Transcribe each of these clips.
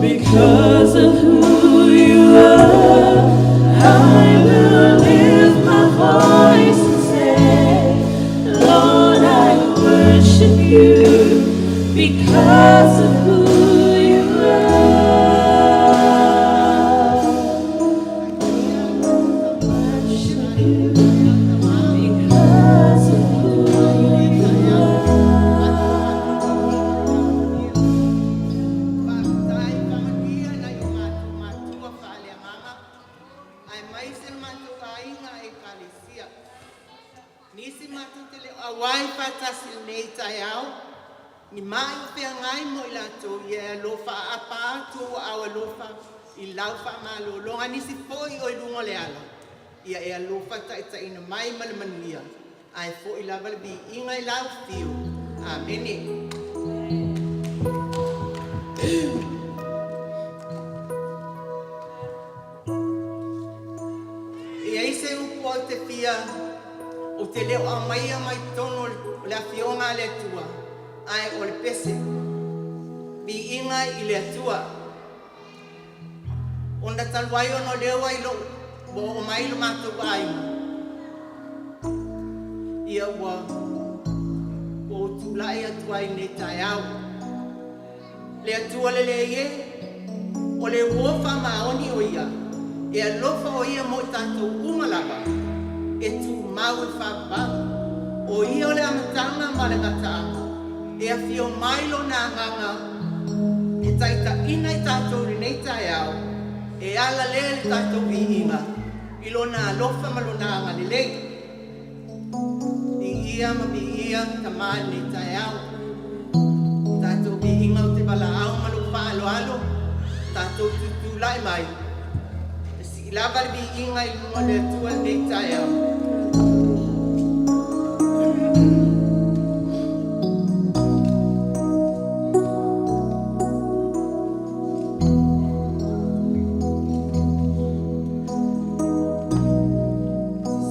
Because of who you are, I will lift my voice and say, Lord, I worship you because of who you are. Worship you because of who you are. Faafetai faamanuia i nai o matou matua faaleagaga aemaise le matou aiga Ekalesia. Nisi matou te le o auai faatasi i lenei taeao, ni mai o feagai mo i latou, ia e alofa aapa atu ou aao alofa i lau faamalologa. Nisi foi o i luga o le ala, ia e alofa taitaiina mai ma le manuia, ae foi lava le viiga i lau afio. Amene. E i ai se upu ou te fia, ou te le o aumaia mai totonu o le Afioga a le Atua, ae o le pese. Viiga i le Atua. Ona talu ai ona o lea ua i lou, ua oo mai lo matou aiga, ia ua ou tulai atu ai i lenei taeao. Le Atua lelei e, o le uo faamaoni o ia, e alofa o ia mo i tatou uma lava, e tumau i le faavavau. O ia o le amataga ma le gataaga, e afio mai lona agaga e taitaiina i tatou i lenei taeao, e ala lea i le tatou viiga i lona alofa ma lona agalelei. Viia ma viia Tama i lenei taeao. Tatou viiga ou te valaau ma lou faaaloalo, tatou tutulai mai, e sii lava le viiga i luga o le Atua i lenei taeao.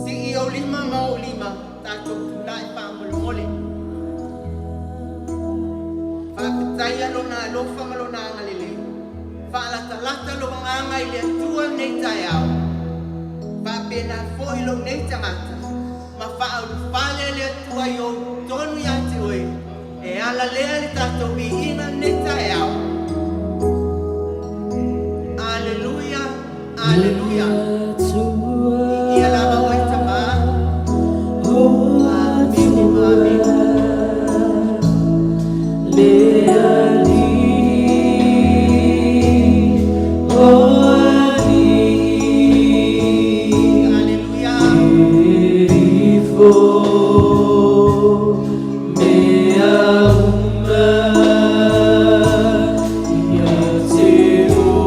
Sii ou lima ma ou lima, tatou tulai faamolemole. Faafetaia lona alofa ma lona agalelei. Faalatalata lou agaga i le Atua i lenei taeao. Faapena foi lou nei tagata ma faaulufale le Atua i ou totonu ia te oe. E ala lea le tatou viiga i lenei taeao. Aleluia, aleluia. Viia lava oe Tama. Amene ma amene. Le Alii, o Alii, Aleluia. E ifo mea uma ia te oe.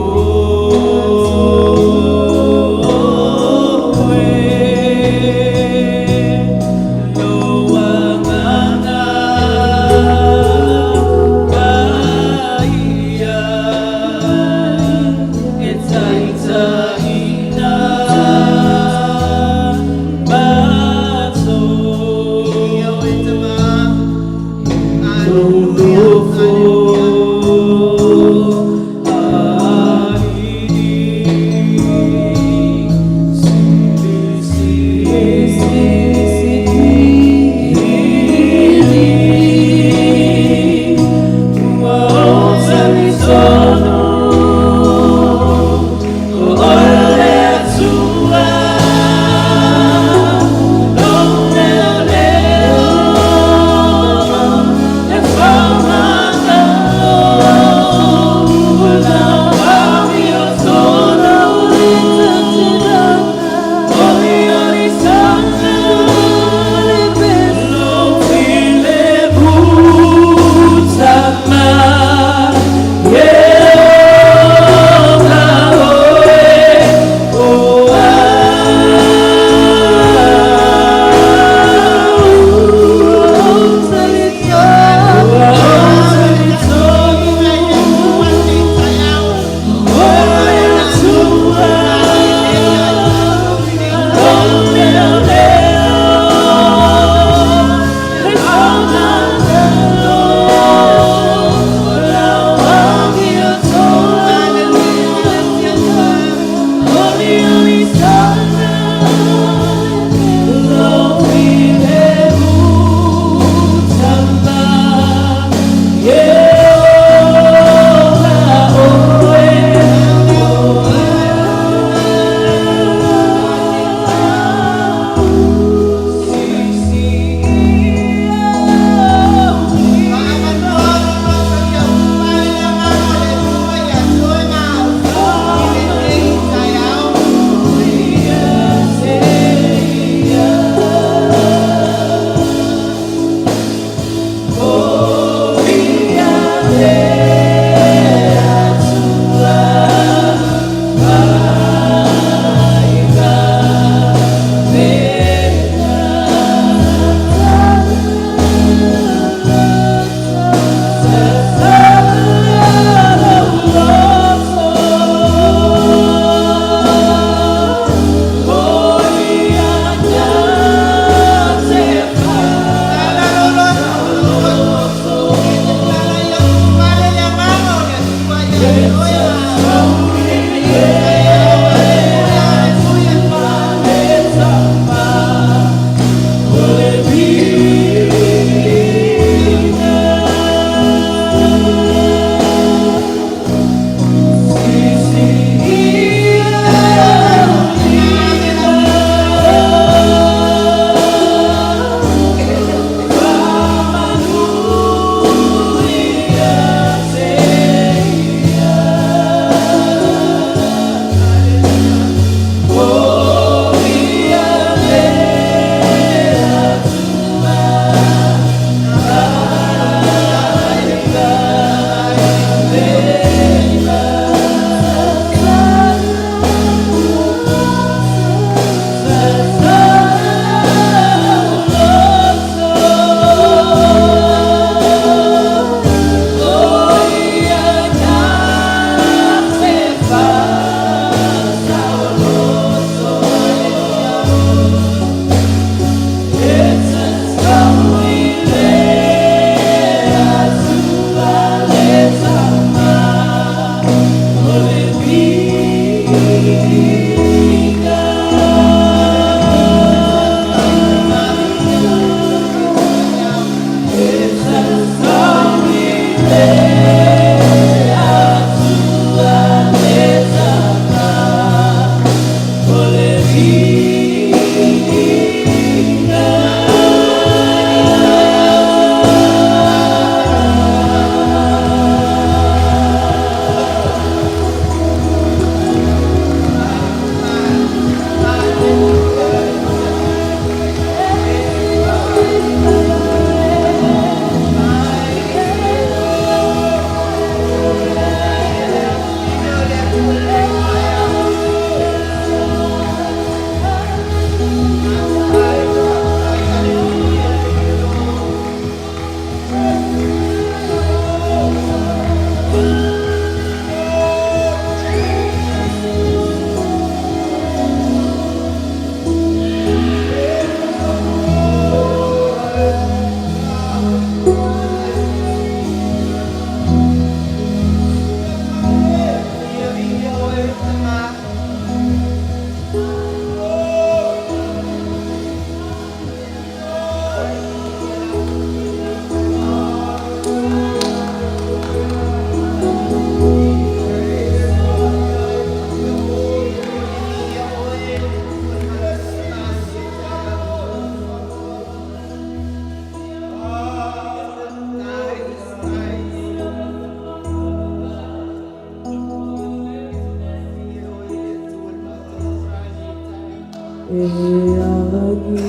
Agi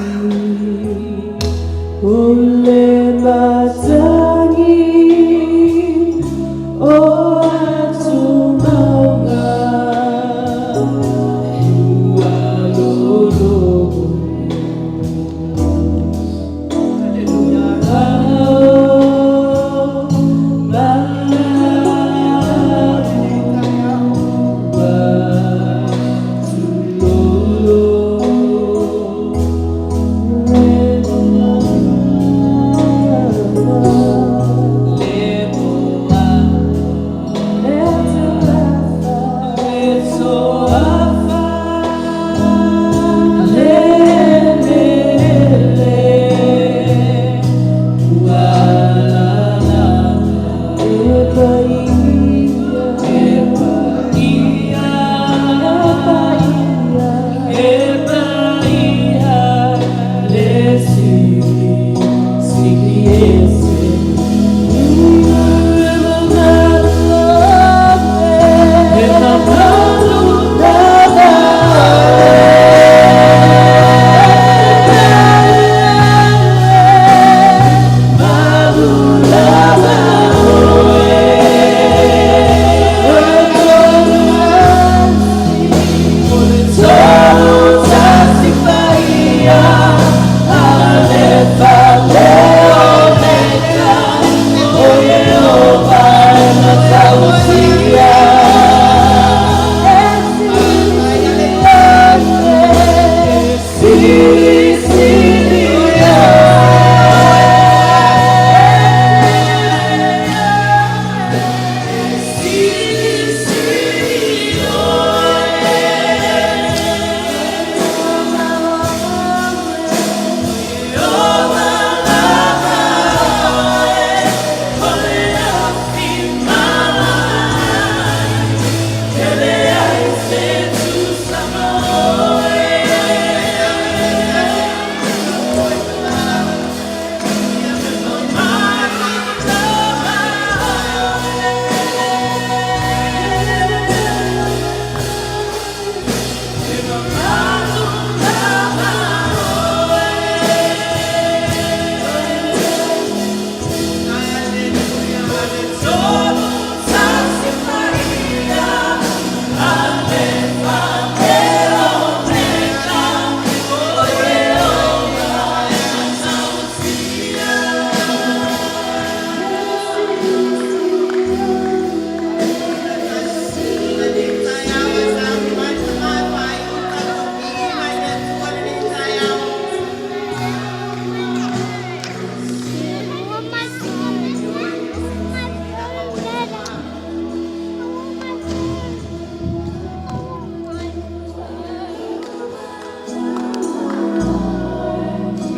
o le matagi o atumauga ua lologo.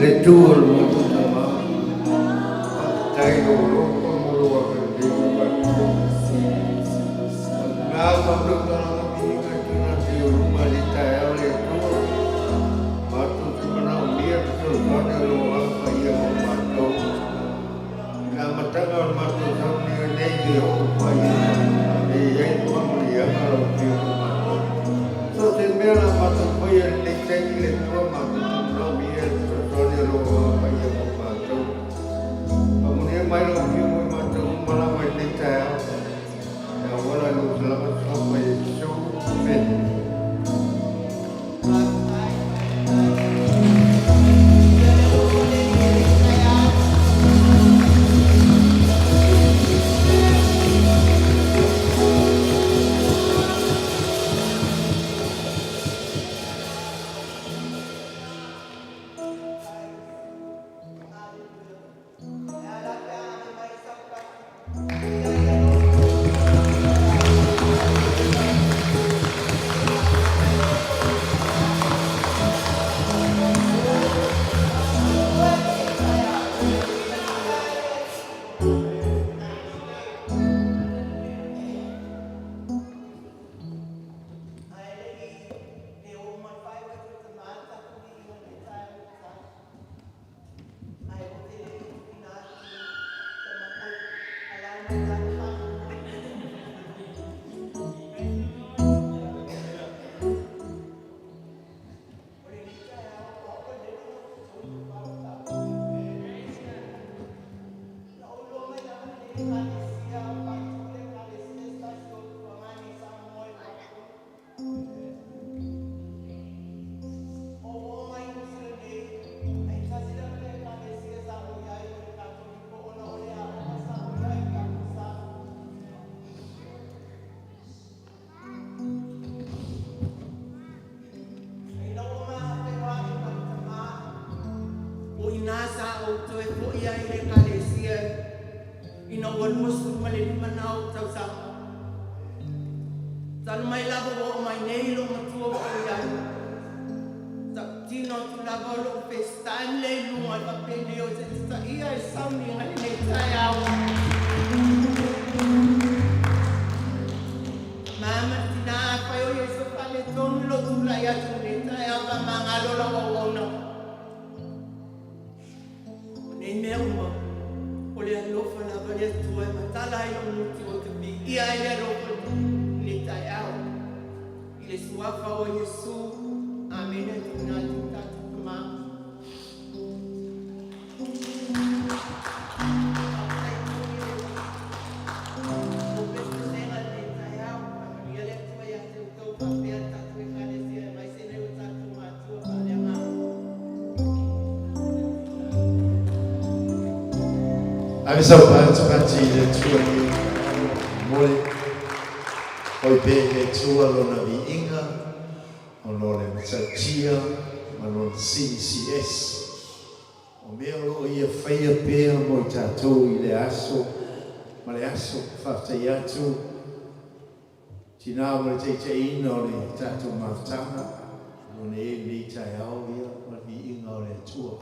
Le tu o le matou Tama, faafetai i lou loto ma lou agalelei ua matou. Na faamautalaga viiga i tona te o luma i le taeao le Atua, matou te manaomia le fesoasoani o lou Agaga Paia mo matou. I le amataga o le matou sauniga nei le oo mai e i ai le faamanuiaga lau Afioga mo matou. So o se mea la matou faia i lenei taimi le Atua, matou te manaomia le fesoasoani o lou Agaga Paia mo matou. Faamanuia mai lau Afioga i matou uma lava i lenei taeao. E auala i lou salama sofa Iesu. Amene. Ekalesia, faatu le Ekalesia se tasi o Tufagane i Samoa i 20. O oo mai Niu Sila nei, ai tasi lea o Ekalesia sa ou i ai o le Katoliko ona o le aoga sa ou i ai i Taupisa. Ina ua ma feiloai ma le tamā, o i inā sa ou toe fo'i ai i le Ekalesia ina ua 25 na ou tausaga. Talu mai lava ua oo mai nei lou matua ua ou i ai, tautino atu lava o lou first time lea i luga faapenei o se tataia i le sauniga i lenei taeao. Tamā ma le tinā, afai o i ai sou faaletonu i lou tulai atu i lenei taeao, faamagalo lau auauna. O nei mea uma, o le alofa lava le Atua e matala ai lou gutu ou te viia ai le alofa i lenei taeao. I le suafa o Iesu, amene. Tuuina atu i tatou tamā. Faafetai foi i le pesepesega i lenei taeao. Faamanuia le Atua ia te outou faapea le tatou Ekalesia aemaise nai o tatou matua faaleagaga. Ave sau patipati i le Atua i le momoli. Oi pe i le Atua lona viiga, ona o le matautia ma lona CCS. O mea o loo ia faia pea mo i tatou i le aso ma le aso. Faafetai atu tinā mo le taitaiina o le tatou mafutaga o nei lenei taeao ia ma le viiga o le Atua.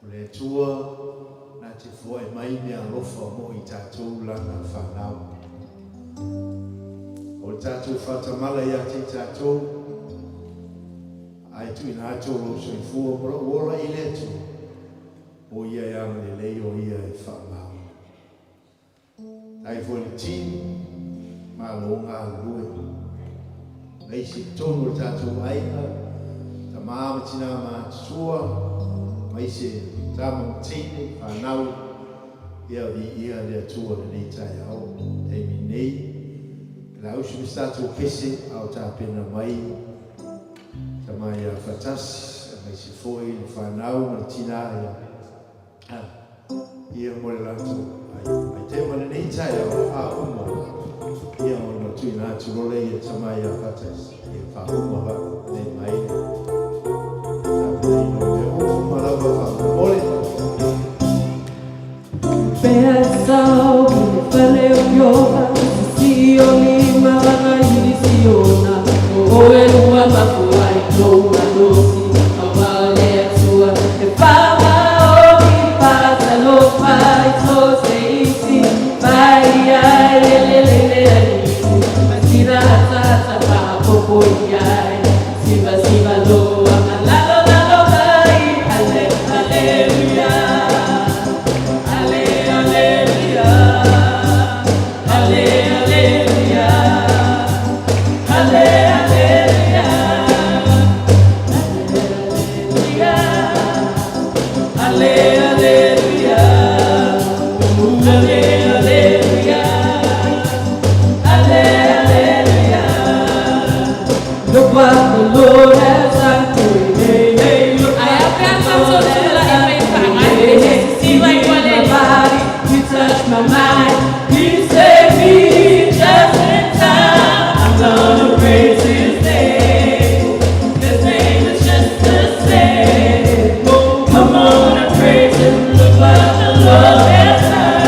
O le Atua na te foai mai mea alofa mo i tatou lana whanau. O le tatou faatamala ia te i tatou, ae tuuina atu o lou soifua ma lou ola i le Atua, o ia e agalelei, o ia e faamaoni. Tai foi le team, malo galulue. Aemaise totonu o le tatou aiga, tamā ma tinā matutua, aemaise tama ma teine, whanau, ia viia le Atua lenei taeao. Taimi nei, e lausi ma se tatou pese a o tapena mai tama ia Fatasi, aemaise foi le whanau ma le tinā ia ia mo le latou ai tema lenei taeao faauma ia ona tuuina atu loa lea ia tama ia Fatasi ia faauma nei mai tapenaina o mea uma lava faamolemole. Pea sau i le fale o Ioba, si o lima vanga i siona. O e lua mafua i tou malosi, aua o le Atua e faamaoni faatalofa i so o se isi, mai ai e lele le alii, ma sina ataata faapopo i ai. Siva siva loa ma lalo lalo mai, ale, aleluia. Ale, aleluia. Ale, aleluia. Ale, aleluia. Aleluia. Ale, aleluia. Ale, aleluia. Ale, aleluia. Look what the Lord has done. Hey, hey, look Ai what a the Lord has done. He healed my body, He touched my mind. He saved me just in time. I'm gonna praise His name. His name is just the same. Oh, come on and praise Him. Look what the Lord has done.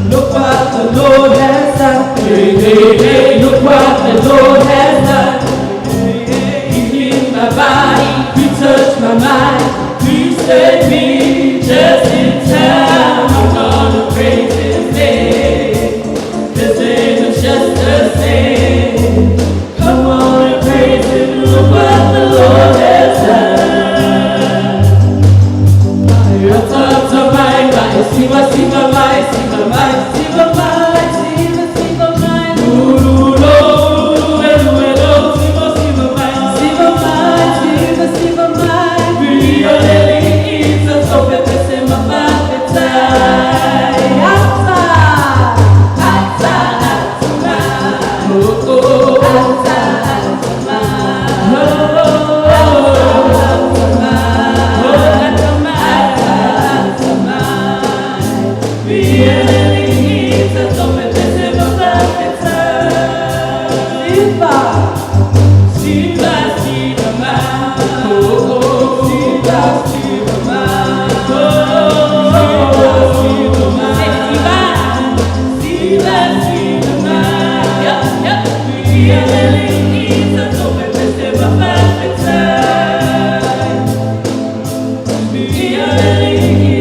Look what the Lord has done. Hey, hey, hey, look what the Lord has done. He healed my body, He touched my mind. He saved me just in time. I'm gonna praise His name. His name is just the same. Come on and praise Him. Look what the Lord has done. Mai, mai, siva, siva, mai, siva, mai, siva, mai, siva, siva, mai. Ulu, lo, ulu,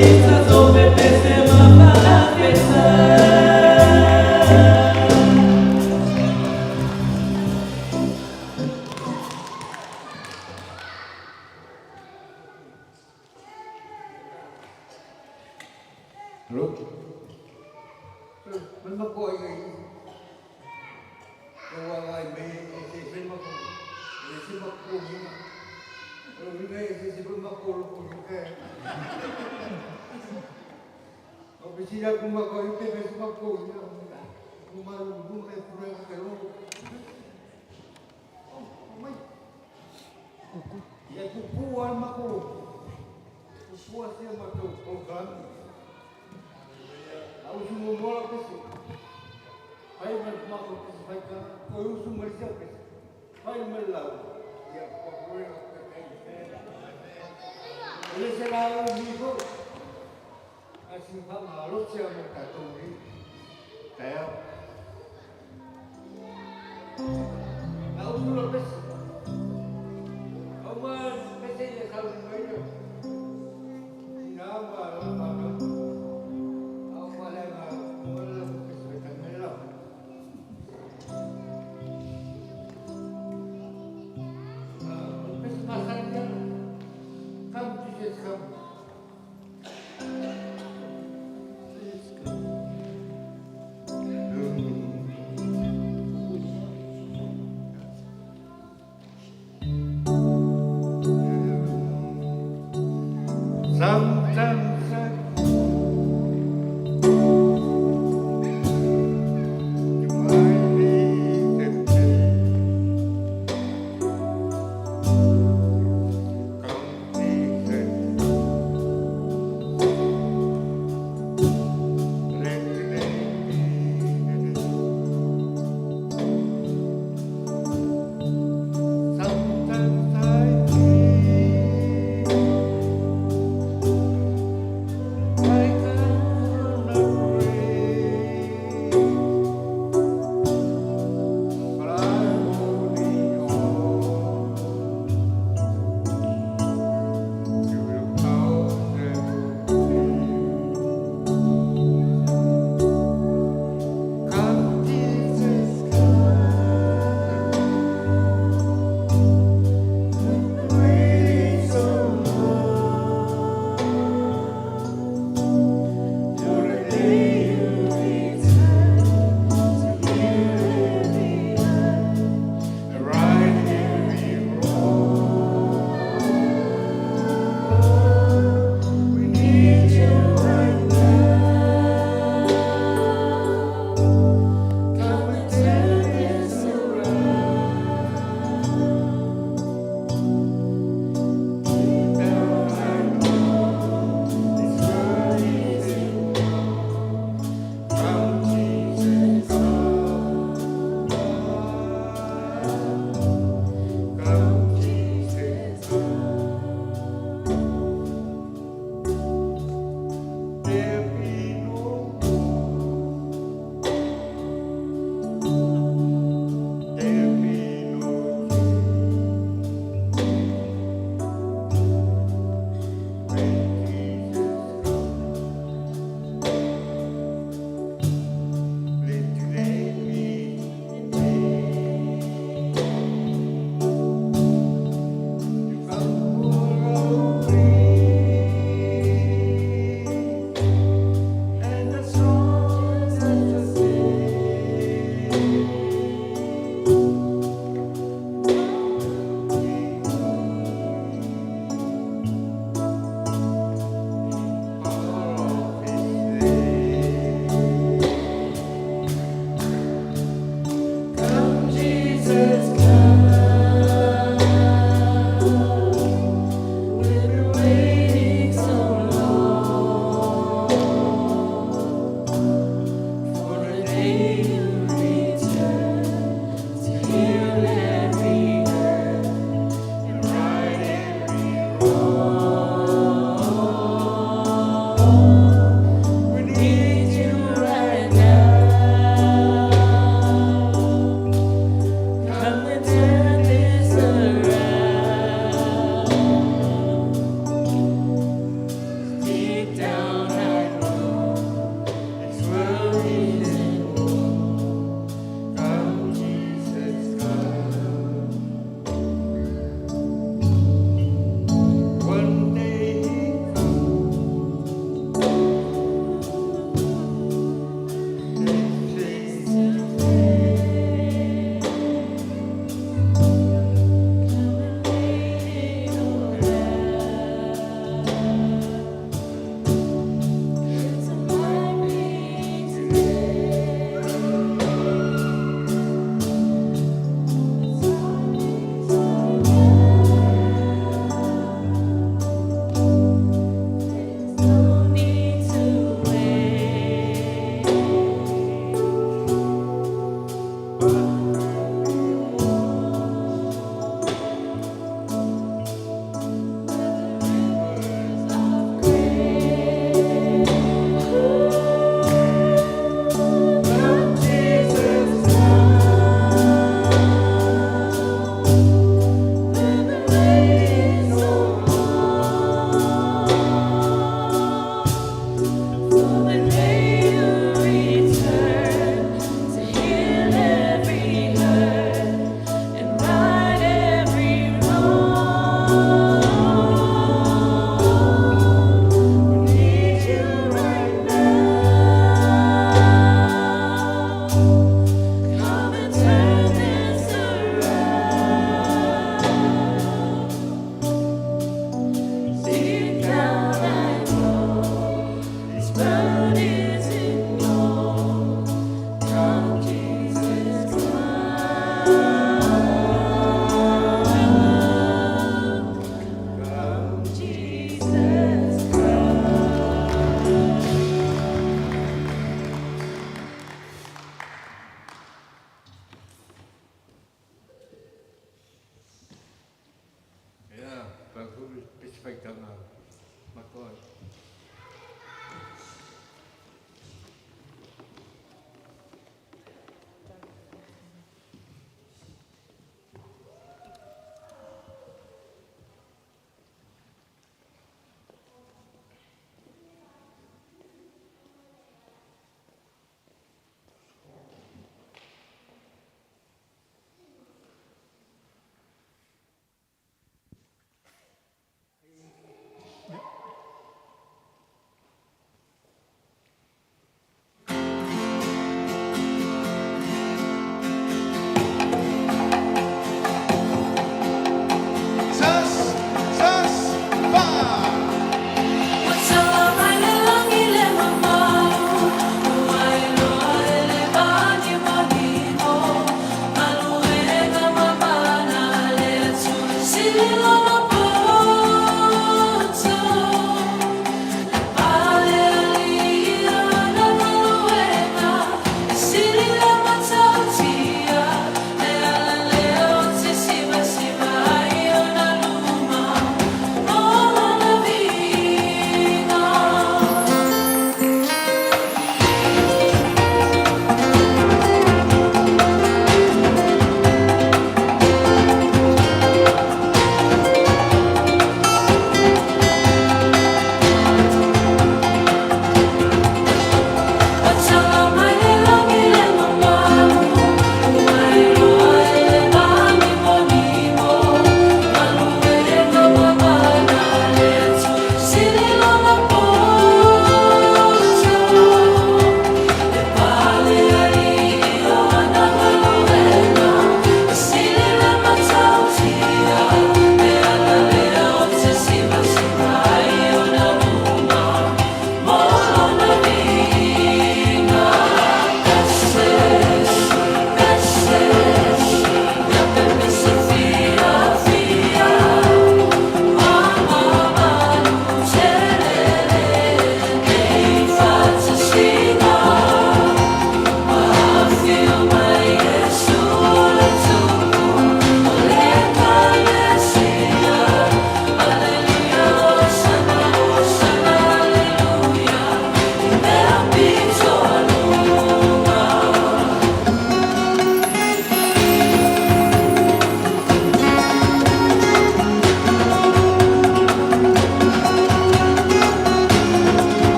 Jesus, o pepese mafalafesa. Hello?มันมากอยไงตัวอะไรไม่เสียมาเสียมากูยิงเราไม่เสียมากูกูยิงแค่เอาไปชี้ยกูมากูยิงไปเสียมากูยิงกูมาดูไม่กูเรื่องแต่รู้ไม่ยกูกูวันมากูกูเสียมากูกูกัน Ausu mo pesi. Pai mal ma ko pesi pai ka ko usu mal sia pesi. Pai mal la. Ya ko ko Ele se la ni ko. Asi pa ma lo sia mo ka to ni. Ta. Ausu lo pesi. Au ma pesi le sa ni mai no. Ina ma lo ma no. Au ma le ma mo le pesi ka me la. Pesi ma sa ni. Come Jesus come. Jesus come. Sometimes I you might be tempted. Come Jesus, let today be the day. Sometimes I feel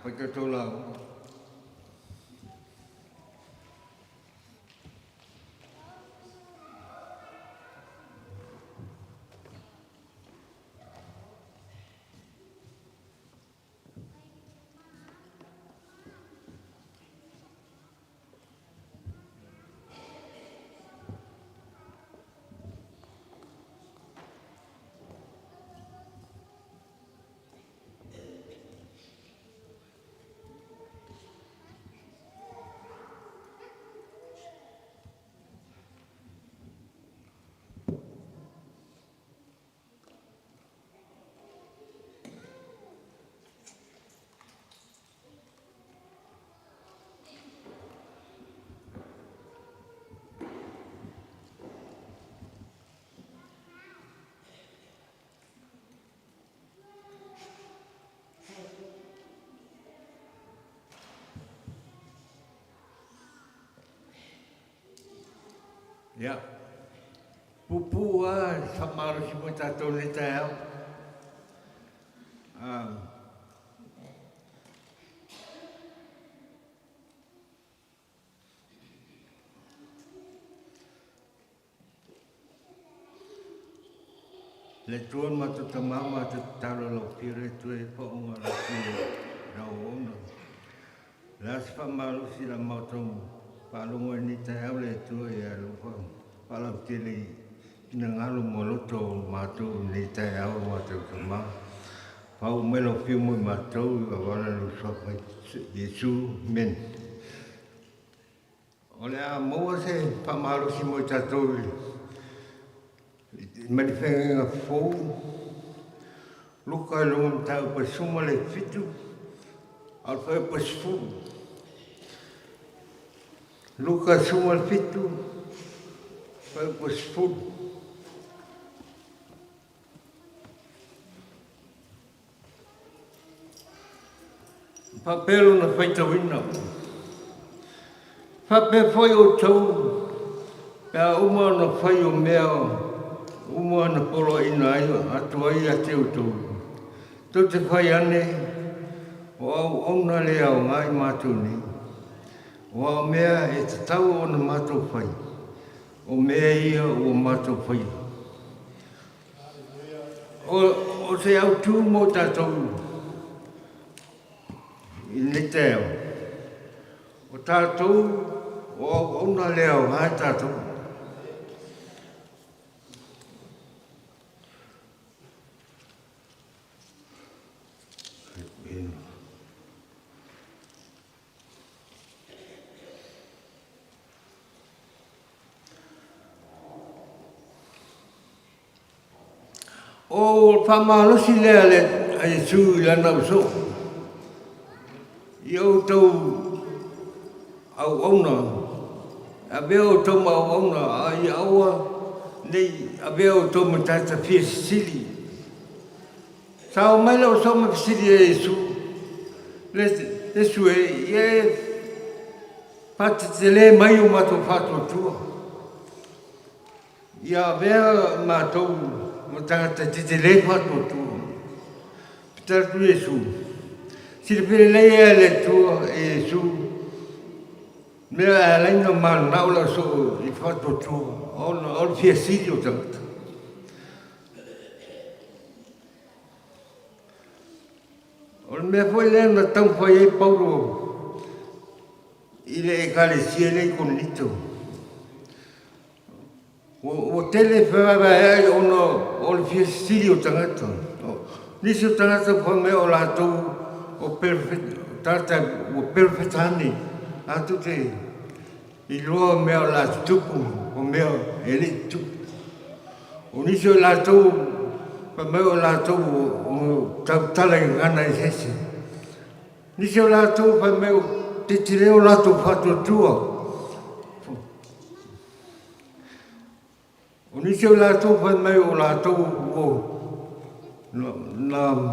fai tatou lauga. Ia, puupuu lava e faamalosi mo i tatou i lenei taeao. Le Atua lo matou Tama, matou tatalo i lau Afioga le Atua e paoga lau Afioga i lau auauna. O le a se faamalosi i la matou faalogo i lenei taeao le Atua ia alofa faalautele i finagalo ma loto o matou i lenei taeao lo matou Tama. Faauu mai lau Afioga mo i matou i auala i lou Suafa Iesu. Amene. O le a maua se faamalosi mo i tatou i mai le feagaiga fou, Luka i luga mataupu e 17, a o le fuaiupu e 10. Luka 17, fuaiupu e 10. Faapea lona faitauina, Faapea foi outou, pe a uma ona fai o mea uma na poloaiina ai atu ai ia te outou, tou te fai ane, O auauna le aoga i matou nei, o a mea e tatau ona matou fai, o mea ia ua matou faia. O se autu mo tatou i lenei taeao, o tatou o auauna le aoga i tatou. O le faamalosi lea a Iesu i lana ausoo, I outou auauna, e avea outou ma auauna, a ia aua ne i avea outou ma tagata fia sisili. Sa o mai le ausoo ma fesili ia Iesu, Iesu e, ia e faatetele mai o matou faatuatua. Ia avea matou ma tagata tetele faatuatua. Pita atu Iesu, Silafia lelei e le Atua e Iesu mea e ala ai ona mananao le ausoo i le faatuatua, ona o le fia sili o tagata. O le mea foi lea na taumafai ai Paulo i le Ekalesia lea i Korinito. Ua tele fevaevaeai ona o le fia sili o tagata. Nisi o tagata fai mai o latou o tagata ua perofeta ane, latou te iloa mea o le a tutupu ma mea e le i tutupu. O nisi o latou fai mai o latou o tautala i gagana eseese. Nisi o latou fai mai o tetele o latou faatuatua. O nisi o latou fai mai o latou o na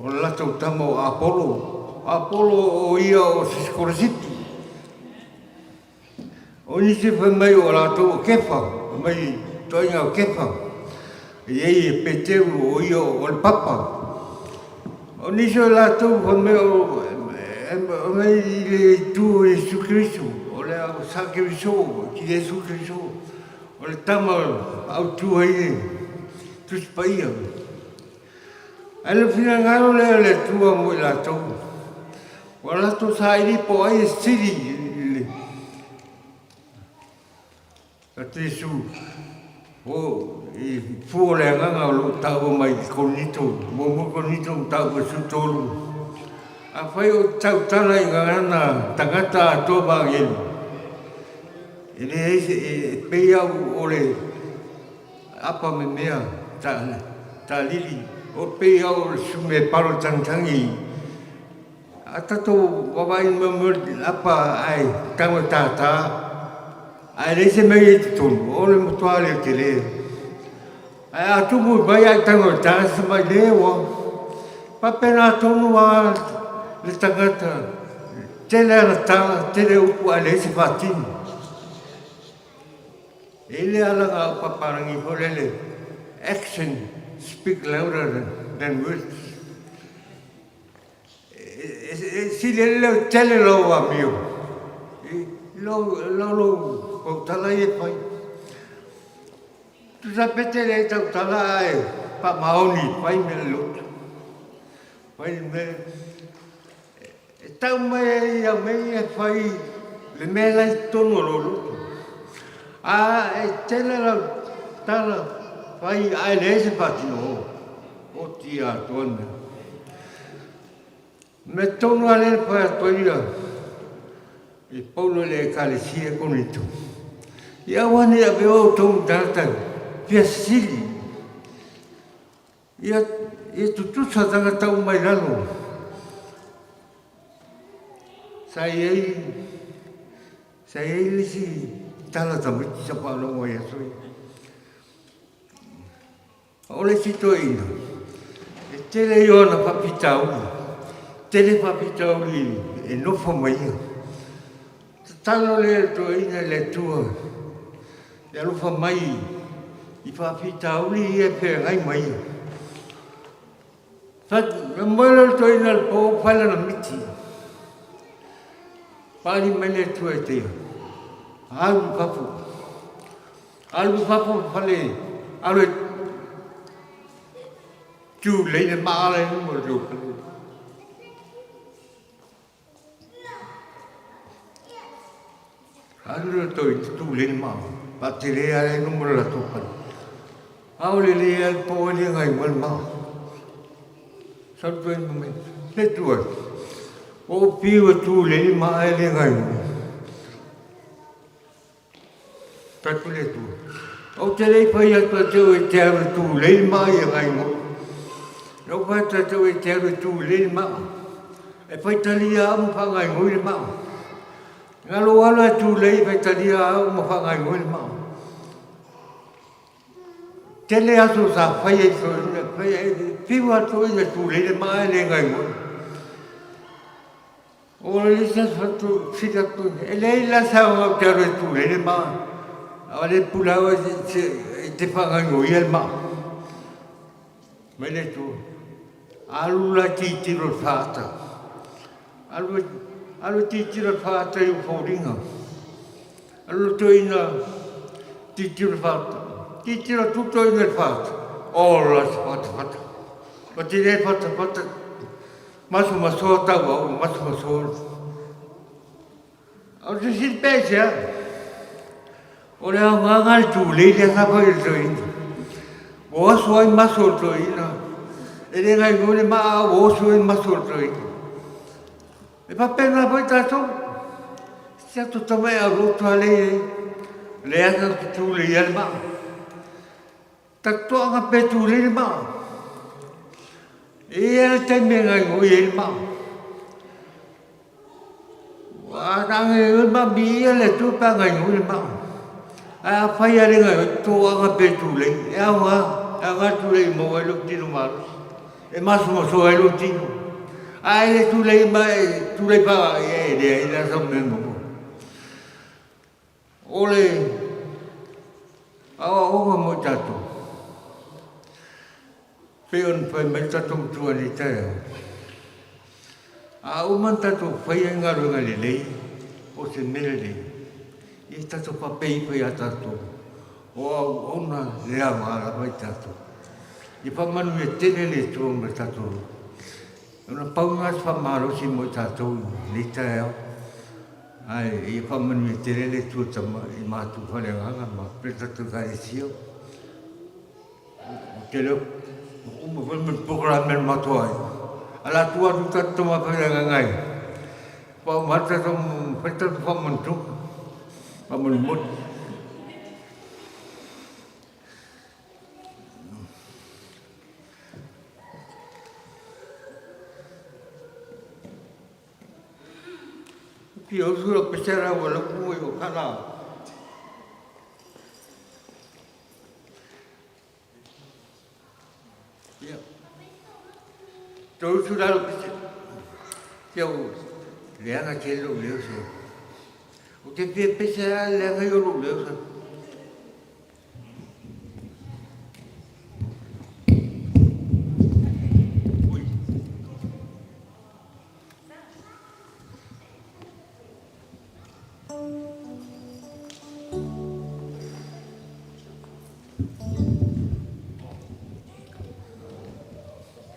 o le latou tama o Apolo. Apolo o ia o se sikolasipi. O nisi fai mai o latou o Kefa, fai mai toaiga o Kefa. E i ai e Peteru o ia o le Papa. O nisi o latou fai mai o e i le itu o Iesu Keriso, o le au Sa Keriso, ki Iesu Keriso, o le tama autu ai le Tusi Paia. Ae le finagalo lea o le Atua mo i latou, ua latou saili po o ai e sili i le A Iesu, o i fua o le agaga o lo o taua mai i Korinito, muamua Korinito mataupu 13, afai o te tautala i gagana tagata atoa ma agelu, e leai se, e pei au o le apa memea ta, talili, o pei au o le sume palo tagitagi. A tatou vaavaai i mea o apa ae tago e tātā, ae leai se mea i ai i totonu, o le matua le tele. Ae a tumu i vai ae tago e tā, se mai le ua. Faapena tonu lava le tagata, tele ana tala, tele upu ae leai se faatino. E i le alaga au papalagi foi lele, action speak louder than words. E sili ai le leotele lou amio i lou tautala ia e fai. Tusa pe tele ai tautala ae faamaoni fai mea le lotu. Fai le mea e tau mai ai au mea ia e fai le mea la i totonu o lou lotu. A e tele lau tala fai ae leai se faatino. Oti atoa le mea. Mea tonu lava lea na fai atu ai ia i Paulo i le Ekalesia i Korinito, Ia aua ne i avea outou ma tagata fia sili, ia, ia tutusa tagata uma i lalo. Sa i ai, sa i ai le isi tala tamaiti sa faalogo ai aso ia. O le isi toeaina, e tele ia o ana faafitauli, tele faafitauli e nofo ma ia. Tatalo lea le toeaina i le Atua e alofa mai i faafitauli ia e feagai ma ia. Na moe loa le toeaina i le po fai lana miti. Paali mai le Atua e te ia, alu i fafo. Alu i fafo o le fale, alu e tulei le maa la i luma o le tou fale. Alu le toi tulei le maa, faatele lava i luma o le latou fale. A o le le alu po ai le gai mai le maa. Sau toi mai, le tua, o piu e tulei le maa e le gai mai. Tatu le Atua. Ou te le i fai atu ia te oe e te alu e tulei le maa ia Gaingoi. Na ou fai atu ia te oe e te alu e tulei le maa. E faitalia au ma faagaingoi le maa. Na lou alu e tulei e faitalia au ma faagaingoi le maa. Tele aso sa fai ai fai ai fiu atu ai e tulei le maa e le gaingoi. O le isi aso atu sili atu e leai la se aoga ou te alu e tulei le maa a o le pula au e te faagaoioia le maa mai le Atua. Alu la tilotilo i le faata, alu alu tilotilo i le faata i ou foliga. Alu le toeaina tilotilo i le faata, tilotilo atu le toeaina i le faata, ola se fatafata. Ua tele fatafata. Masomasoa tauau, masomasoa. O le fesili pea aisea? O le aoga le tulei lea sa fai e le toeaina. Ua oso ai maso o le toeaina. E le gaigoi le maa a ua oso ai maso o le toeaina. E faapena foi tatou. Si tatou tama e aulotu lava lea i ai. Lea tatou te tuleia le maa. Tatoaga pe tulei le maa. E i ai le taimi e gaigoi ai le maa. Ua a gaigoi le maa, viia le Atua pe a gaigoi le maa. Ae afai lava le gaigoi, toaga pe tulei. E aoga, e aoga le tulei e maua ai lou tino malosi. E masomasoa ai lou tino. A e le tulei ma e tulei faa, e leai la sau mea e maua. O le aoaoga mo i tatou, pei ona fai mai le tatou Matua i lenei taeao. A uma ona tatou faia le galuega lelei po o se mea lelei, ia tatou faapea ifo ia tatou, o auauna le aoga lava i tatou. Ia faamanuia tele le Atua ma le tatou Ona pau lena o se faamalosi mo i tatou i lenei taeao. Ae ia faamanuia tele le Atua tama i matou faleagaga ma le tatou Ekalesia. Ou te le o uma foi ma le polokalame a le matou aiga. Ae o le a tuu atu le tatou tama faiagaga e faauma atu tatou fai le tatou faamanutoga, faamolemole. Fia usu lau pese la ua lau ku i o kala. Ia. Tau usu la lau pese. Ia u leaga tele lou leo se. Ou te fia pese la leaga i o lou leo se.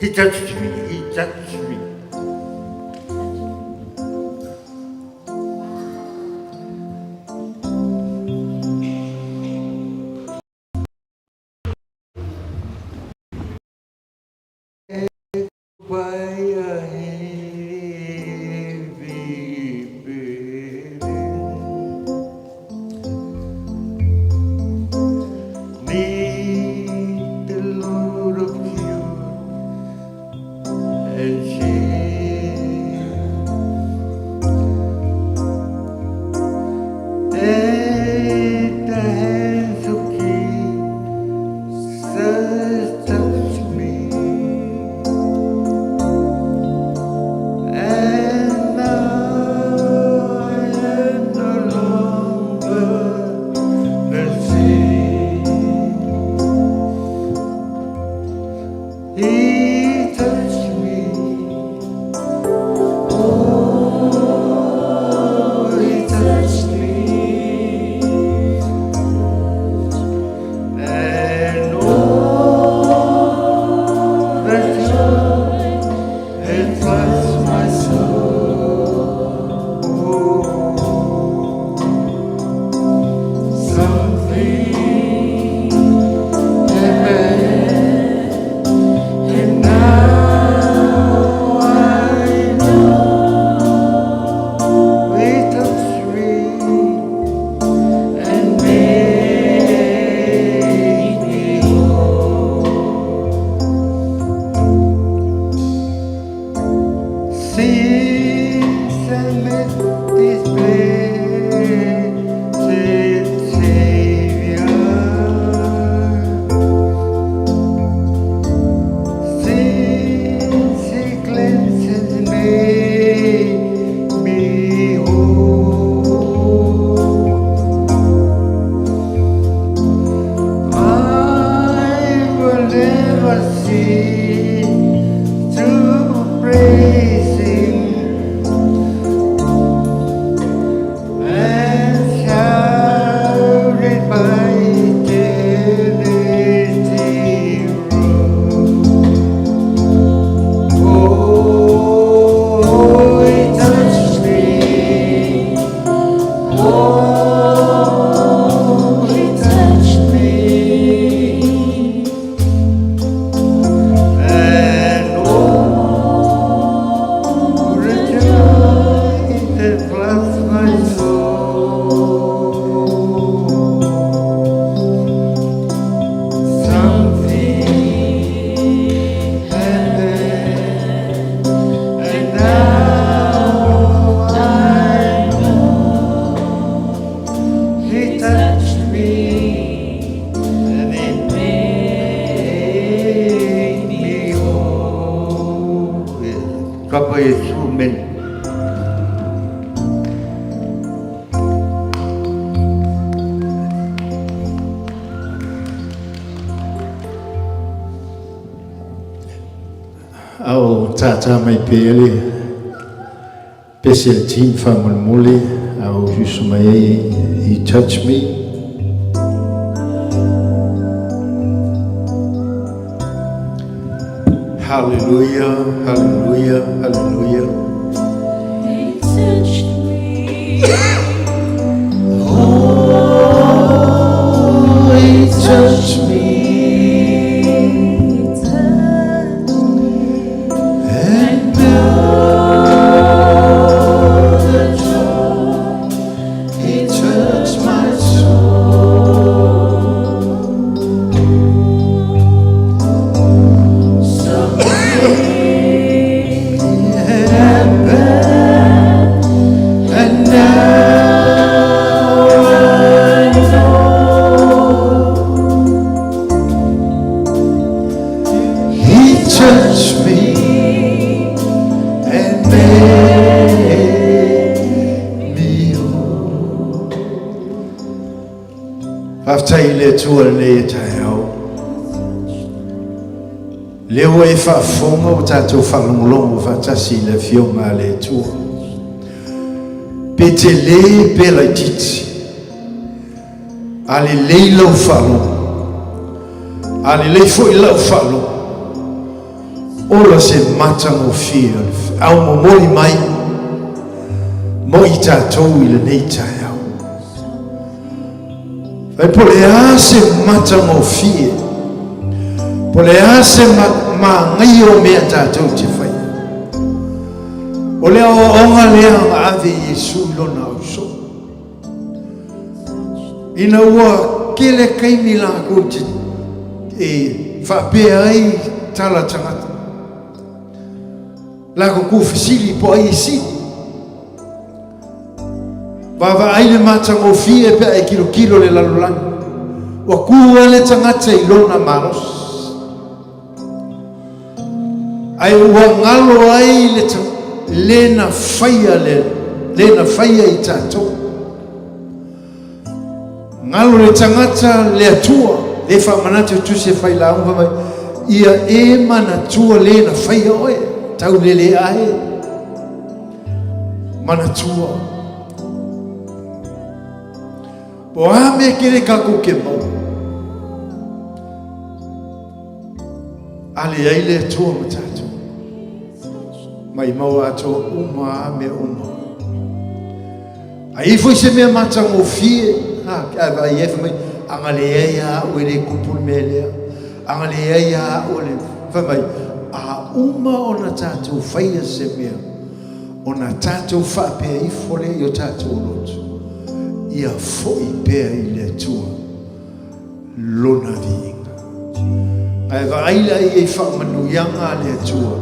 He touched me, he touched me. By a heavy burden. Neath the load of guilt and shame. At the hands of Jesus touch me, and now I am no longer the same. He touched me. Oh, he touched me. And oh, the joy it floods my soul. Something happened, and now I know He touched me and made me whole. Since I met this blessed Savior, since He cleansed and made me whole, I will never cease to praise Him and shout it by eternity roll. Oh, He touched me. Oh, He touched me. And oh, the joy that floods my soul. Something happened, and now I know He touched me, and He made me whole. Kapa Iesu, amen. A o tātā mai pea le Pese a le team faamolemole a ou susu mai ai He Touched Me. Hallelujah, hallelujah, hallelujah. He touched me. Oh, he touched me. He touched me. And all the joy. he touched my soul. Something Happened, and now I know he touched me and made me whole. Faafetai i le Atua i lenei taeao. Lea ua e faafofoga ua tatou faalogologo faatasi i le afioga a le Atua. Pe tele pe laitiiti. A lelei lau faalogo. A lelei foi lau faalogo. Ola se matagofie o le feau momoli mai mo i tatou i lenei taeao. Fai po le a se matagofie, po le a se magaia o mea tatou te faia. O le aoaoga lea na ave e Iesu i lona ausoo. Ina ua tele taimi latou te e faapea ai tala tagata. Latou tuufesili po o ai e sili. Vaavaai le matagofie pe a e tilotilo i le lalolagi. Ua tu lava le tagata i lona malosi. Ae ua galo ai le le na faia le le na faia i tatou. Galo le tagata le Atua, le faamanatu i tusi e fai lauga fai mai, ia e manatua le na faia oe, taulele ae. Manatua. Po o a mea tele tatou te maua. A leai le Atua ma tatou. Maimau atoa uma a mea uma. A i ai foi se mea matagofie, ha, ae vaai ai fai mai, a na leai lava au e le tupu le mea lea. A na leai lava au e le... Fai mai, a uma ona tatou faia se mea, ona tatou faapea ifo lea i o tatou loto, ia foi pea i le Atua lona viiga. Ae vaai la i ai faamanuiaga a le Atua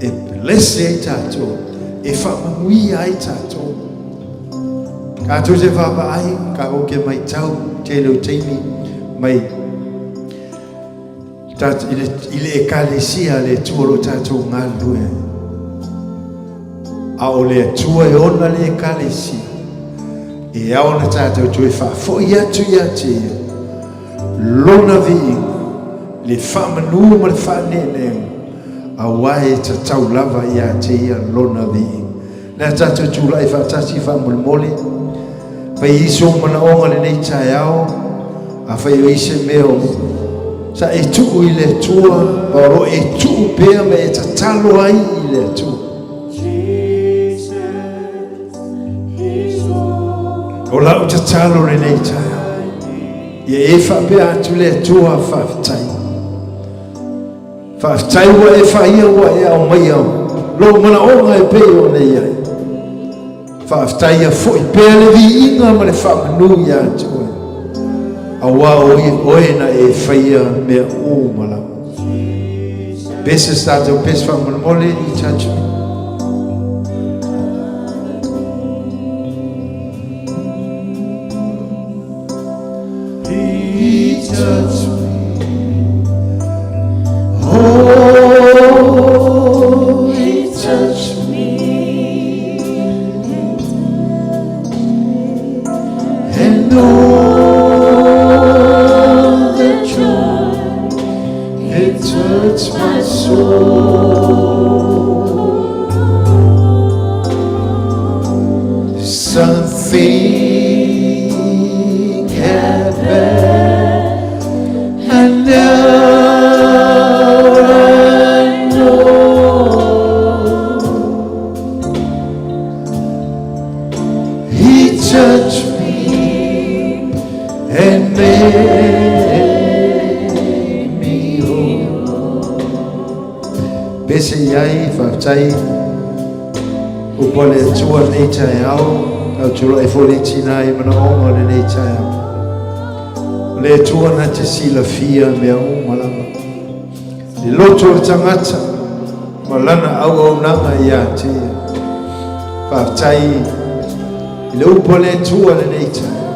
e bless ai tatou, e faamanuia ai tatou. Tatou te vaavaai, tatou te matau tele o taimi mai i le Ekalesia a le Atua o lo o tatou galulue ai. A o le Atua e ona le Ekalesia, e ao ona tatou toe faafoi atu ia te Ia lona viiga, le faamanu ma le faaneeneega, aua e tatau lava ia te Ia lona viiga. Le a tatou tulai faatasi faamolemole, fai i sou manaoga lenei taeao, afai o i se mea o sa e tuu i le Atua, ma o lo o e tuu pea ma e tatalo ai i le Atua. O lau tatalo lenei taeao, ia e faapea atu le Atua, faafetai. Faafetai ua e faia ua e aumaia lou manaoga e pei ona i ai. Faafetai ia foi pea le viiga ma le faamanu ia te oe, aua o oe na e faia mea uma lava. Pese se tatou pese faamolemole, He Touched Me. He touched me. Oh, he touched me. And all the joy it touched my soul. Pese i ai, faafetai upu a le Atua lenei taeao, tau tulai foi le tina i manaoga o lenei taeao. O le Atua na te silafia mea uma lava. Le loto o le tagata ma lana auaunaga ia te ia. Faafetai i le upu a le Atua lenei taeao.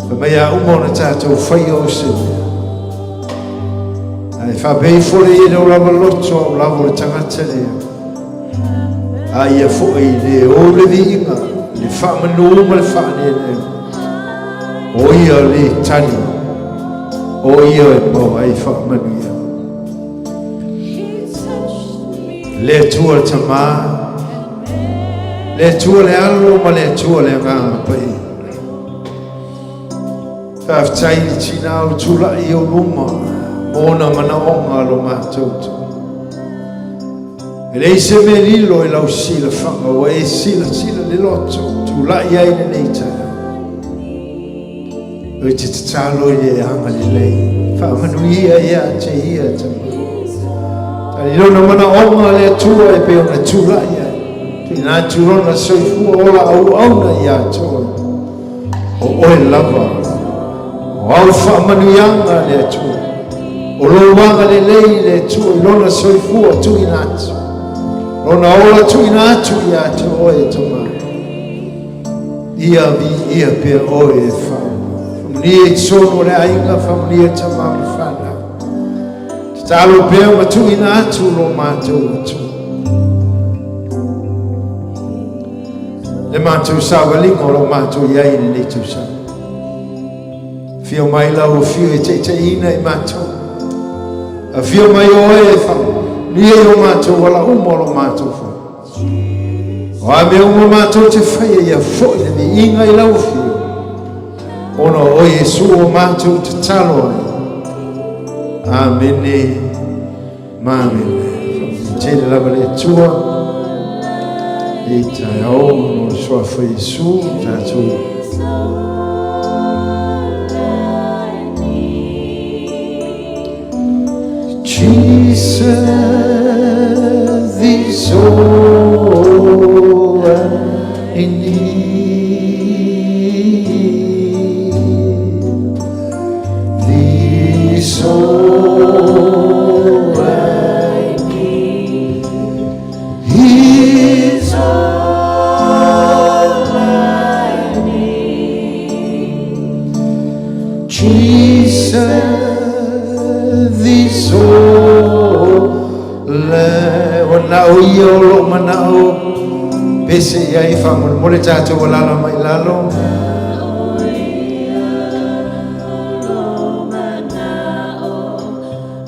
Fai mai a uma ona tatou faia o se mea. Ae faapea ifo le ia le o lava loto au lava o le tagata lea. A ia foi le o le viiga, le faamanu ma le faaneanea. O ia le tali, o ia e maua ai faamanuia. Le Atua le Tamā, le Atua le Alo ma le Atua le Agaga Paia. Faafetai i le tina o tulai i ou luma mo ona manaoga lo matou tu. E leai se mea lilo i lau silafaga ua e silasila le loto tulai ai lenei taeao. Oi te tatalo i le agalelei, faamanuia ia te ia tama. Tali lona manaoga le Atua e pei ona tulai ai. Tuuina atu lona soifua ola auauna ia te oe. O oe lava, o au faamanuiaga le Atua. O lou agalelei le Atua i lona soifua tuuina atu. Lona ola tuuina atu ia te oe e tama. Ia viia pea oe e whau. Faamanuia i totonu o le aiga, faamanuia tama ma whanau. Tatalo pea ma tuuina atu lo matou Atua. Le matou savaliga o lo matou i ai i lenei tausaga. Afio mai lau afio e taitaiina i matou. Afio mai oe e faamanuia i o matou ala uma o lo matou fai. O a mea uma matou te faia ia foi le viiga i lau afio. Ona o oe Iesu o matou tatalo ai. Amene ma amene. Faamanuia tele lava le Atua. E taeao no le suafa Iesu tatou. Jesus is all I need. This all I need. He's all I need. Jesus is all I. Ua nao ia o lou manao pese i ai faamolemole tatou alala mai lalo.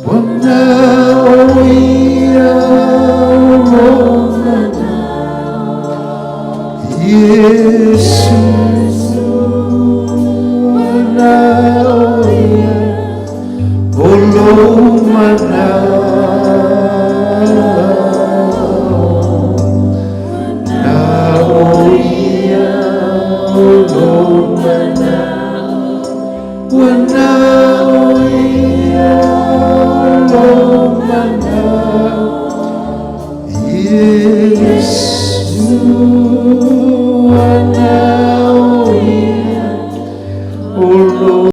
Ua nao ia o lou manao Iesu. Ua nao ia o lou manao. Nao ia o lou manao. Ua nao ia o lou manao. Iesu.